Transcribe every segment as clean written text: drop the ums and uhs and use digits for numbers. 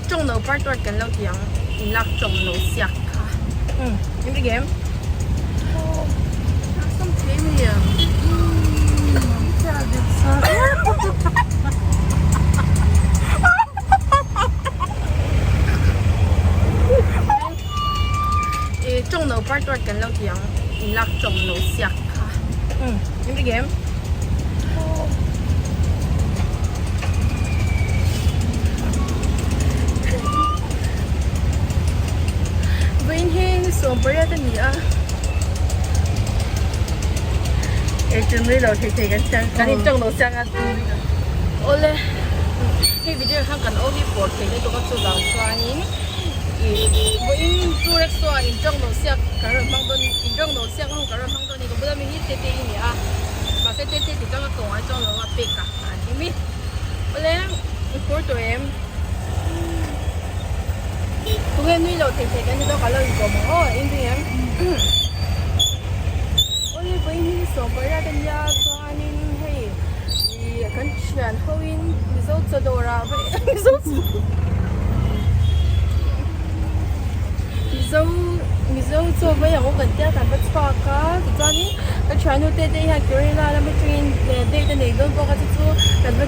Tawng no part one kan lo ti ang in lak tawng no siak kha umm in ri em sawm thei mi e tawng no part one kan lo ti ang in lak tawng no siak kha umm in ri em. Vawiin hi ni 18 a ni a Eitur nui lo thei thei kan siam kan in tawng lo siang a awle hei video khan kan aw hi pawr thei lutuk a chuvang chuanin ih vawiin chu rickshaw ah in tawng lo siak kan rawn hmang dawn in tawng lo siak ho kan rawn hmang dawn a ni ka bula mi hi tete i ni a mahse tete ti chang a ko ngai chuang lo a pek a an ti mi awle i phur tawh em tunge nui lo thei thei kan ni dawn ka lo inkawm ang aw eng ring em awle vawiin hi 18 a nia chuanin hei ih kan thian ho in mizo chaw dawr ah mizo Mizo Mizo chaw mai ang aw kan tia kan va chhuak a tichuanin ka thiannu te te hian Kerala lam atangin date a nei dawn bawk a chu chu kan va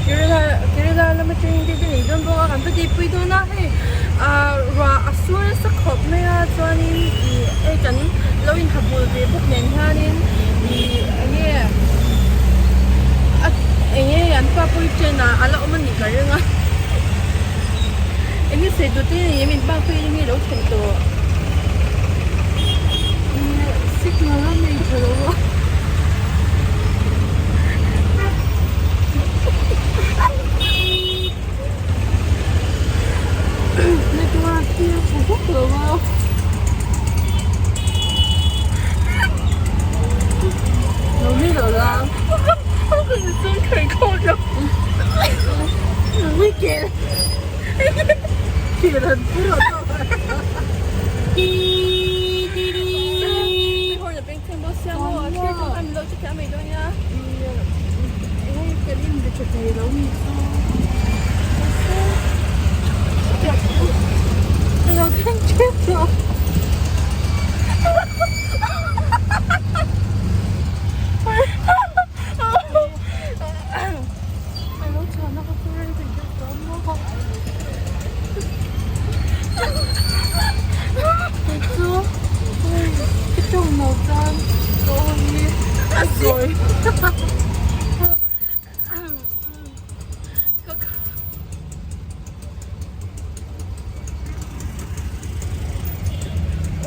Kerala Kerala lam atangin date a nei dawn bawk a kan va tihpui dawn a hei ah ruah a sur nasa khawp mai a chuanin ih hei kan lo inha bul ve bawk nen hianin ih eng nge a eng nge an pa pawh hi train ah a la awm a nih ka ring a eng nge sawi tur te hi min pa pawh hi eng nge lo thlen tawh ih signal a nei tha lo a. Network hi a tha vak lo a. Lo ni lo la.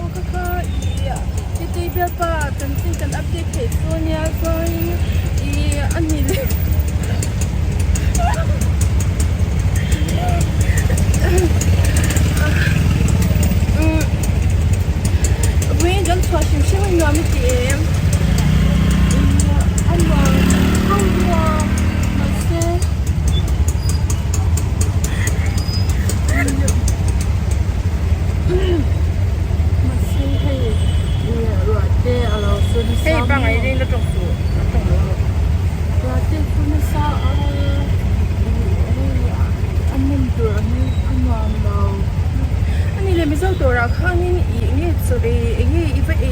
Aw ka kha ih titei bialpa chanchin kan update theih chu ania chuanin ih a ni leh umm vawiin kan chhuah hrim hrim a nuam i ti em ih a nuam tho nia mahse mahse hei ih ruah te a lo sur nasa hei pangai ring la tawk suh a tawng lo lo ruah te sur nasa a ih hei a hmun tur ang hi a nuam lo a ni le mizo dawrah khanin ih nge chaw ei eng nge i va ei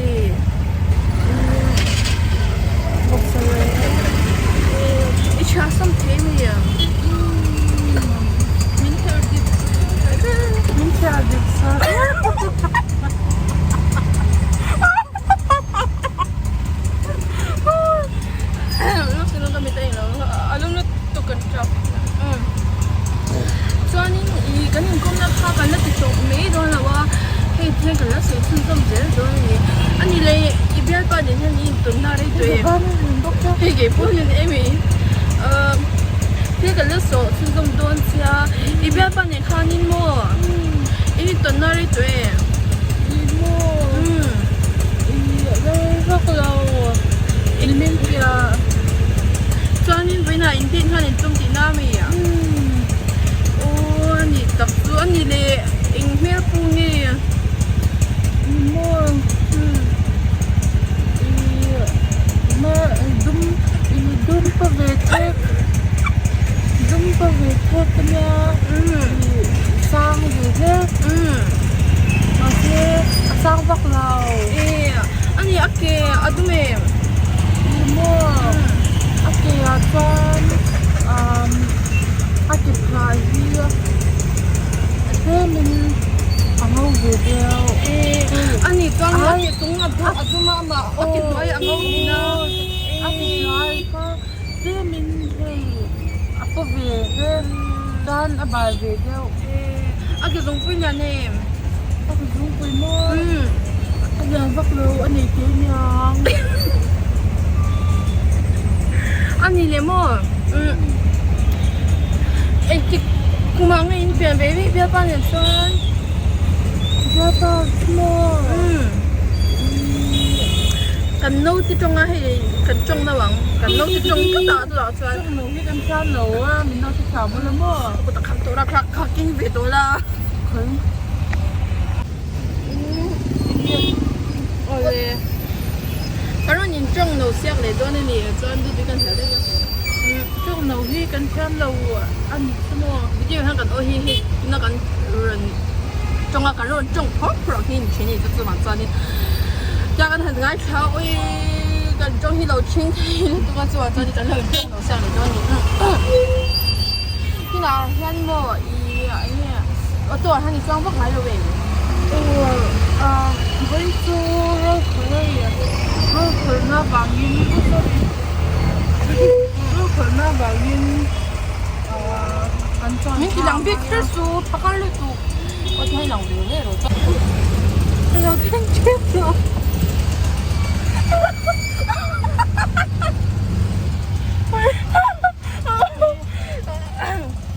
i chhia sam thei mai a min kher dik min kher dik sa chuanin ih kan inkawmna kha kan la ti tawp mai dawn lo a hei hian kan la sawi chhunzawm zel dawn a ni a ni le i bialpa nen hian i intawnna rei tawh em hei kei pawh hian em i ahh thil kan la sawi chhunzawm dawn sia i bialpa nen khanin maw i intawnna rei tawh em chuanin vawiinah in date nghal in tum tihna a mi a aw a ni tak chu a ni le eng hmel pawh nge. dum em? Ni maw? A ke ah chuan umm a ke phah hi tlemin a ngo ve deuh. A nih chuan a ke chung a dum a amah a ke hnuai a ngo thin a. A ke hnuai kha tlemin hei a paw ve hle chuan a bal ve deuh. A ke zungpui lian em? A ke zungpui maw? A lian vak lo a nei teh aniang. A ni leh maw? Engtik kumah nge in pian ve vek bialpa nen chuan? Bialpa maw? Kan naute tawnga hei kan tawng deuh ang. Kan naute tawng tlat ah chutah chuan. Tawng lo hi kan thiam lo a, min naute thiam ula maw? Ka kut a kham tawh la, kha kha keng ve tawh la. Khawi. Awle. Ka rawn in tawng no siak leh dawn a ni chuan duty kan hla daih a. Tawng no hi kan thiam lo a ni chu maw? Video hian kan aw hi hei tuna kan rawn tawng a, kan rawn tawng phawrh phawrh ang hi ni thin a ni chu chuvang chuanin tia kan han ngaithla a awii kan tawng hi lo thing thei lutuk a chuvang chuanin kan rawn tawng no siak leh dawn a ni. Tunah hian maw ih eng nge auto ah hian i chuang vak ngai lo em? Aw ah vawi chu rawlkhawlh a i rawlkhawlhna vangin sorry rawlkhawlhna vangin ah kan chuan Min ti lang bik kher chu phakar lutuk aw ti hai lang ve hle rawh chuan. Ka lo thleng tep tawh.